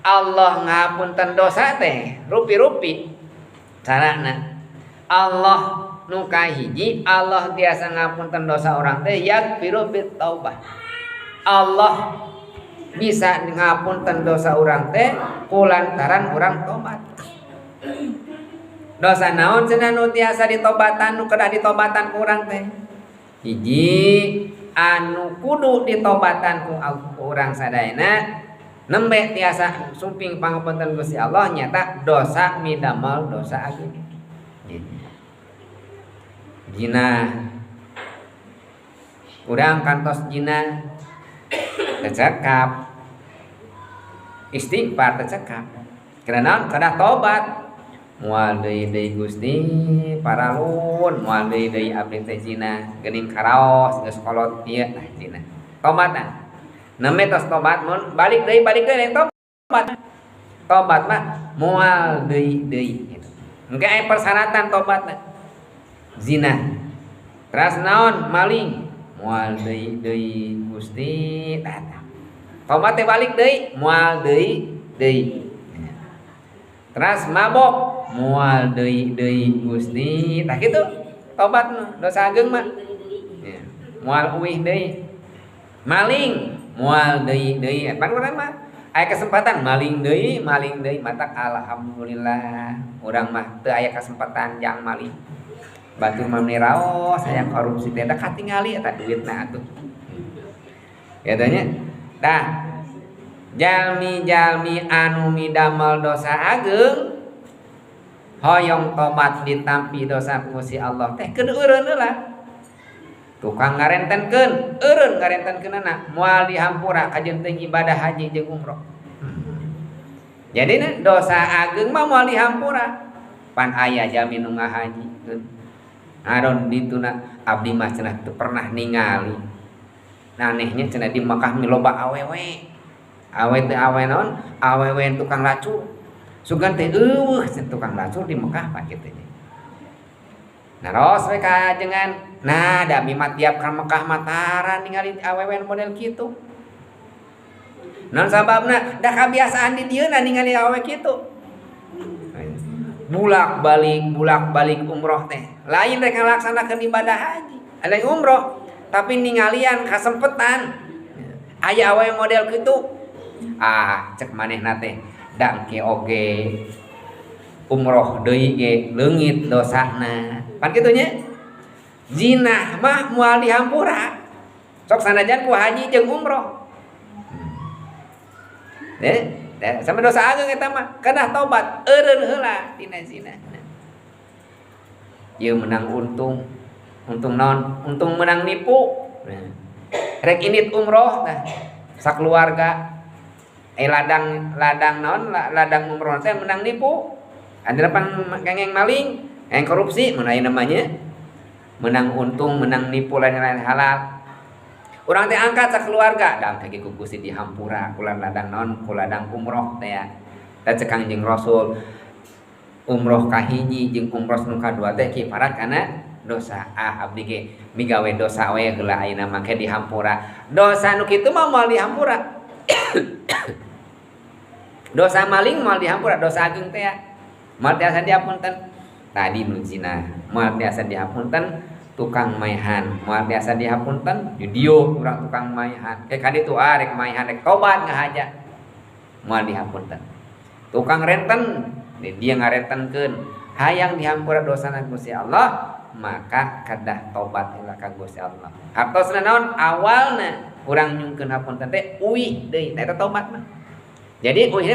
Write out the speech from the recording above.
Allah ngapunten dosa teh rupi-rupi carana. Allah nu kahiji, Allah tiasa ngapunten dosa orang teh yaghfiru bit taubah. Allah bisa ngapunten dosa orang teh kulantaran urang tobat. Dosa naon cenah nu tiasa ditobatan, nu kedah ditobatan ku urang teh? Hiji anu kudu ditobatan ku urang sadayana nembe tiasa sumping pangapunten Gusti Allah nyata dosa midamel dosa ageung. Zina. Urang kantos zina tecekap, istighfar tecekap. Karena kedah tobat. Moal deui deui Gusti paralun, moal deui deui abdi teh zina, geuning karaos geus kolot ieu nah zina. Tobat nah. Nembe tos tobat mun balik deui lain tobat. Tobat mah moal deui deui gitu. Engke aya persyaratan tobatna. Zina. Teras naon? Maling. Moal deui deui Gusti tah. Tobat teh balik deui, moal deui deui. Teras mabok, moal deui deui Gusti. Tah kitu tobat nu dosa ageung mah. Ya. Moal uih deui. Maling, moal deui deui. Pan urang mah aya kesempatan maling deui matak alhamdulillah urang mah teu aya kesempatan jang maling. Batur mah meuni raos aya korupsi teh da katingali eta duitna atuh. Kitu nya. Tah jalmi-jalmi anu midamel dosa ageung hoyong tobat ditampi dosa ku si Allah teh keun eureun heula. Tukang ngarentenkeun, eureun ngarentenkeunana moal dihampura kajeun teuing ibadah haji jeung umroh. Jadi dosa ageung mah moal dihampura. Pan aya jalmi nu ngahajikeun. Aron dituna abdi mah cenah teu pernah ningali. Nah, anehnya cenah di Mekah mi loba awewe. Awe teh awe naon? Awewe tukang lacur. Sugan teh eueuh cenah tukang lacur di Mekah mah kitu nya. Naros we kajengan. Nah, da abdi mah tiap ka Mekah mah tara ningali awewe model kitu. Naon sababna? Da kabiasaan di dieu ningali awewe kitu. Bulak balik umroh teh. Lain rek ngalaksanakeun ibadah haji, ada yang umroh, tapi ningalian kasempetan. Aya awewe model kitu. Ah, cek manehna teh, da engke oge umroh deui ge leungit dosana. Pan kitu nya? Zina mah moal dihampura. Sok sanajan ku haji jeung umroh. Sama dosa ageung eta mah kedah tobat eureun heula tina zina. Ieu menang untung. Untung naon? Untung menang nipu. Nah. Rek indit umroh nah sakeluarga ladang ladang naon ladang umroh teh menang nipu. Ada pan kengeng maling, yang korupsi mun aya namanya. Menang untung, menang nipu lain-lain halal. Urang teh angkat sakeluarga, da teh ku Gusti dihampura ku ladang naon, ku ladang umroh teh ya. Da cek Kangjeng Rasul umroh kahiji jeung umroh nu kadua teh kifarat kana dosa. Ah, abdi ge migawe dosa we heula ayeuna mah ke dihampura. Dosa nu kitu mah moal dihampura. Dosa maling moal dihampura, dosa ageung teh ya. Moal tiasa dihapunten. Tadi nu zina, moal tiasa dihapunten tukang maehan, moal tiasa dihapunten di dieu urang tukang maehan. Ke ka ditu ah rek maehan rek tobat ngahaja. Moal dihapunten. Tukang renten, di dia ngarentenkeun. Hayang dihampura dosana Gusti Allah, maka kedah tobat heula ka Gusti Allah. Hartosna naon? Awalna urang nyungkeun hapunten teh uih deui, eta tobat mah. Jadi uih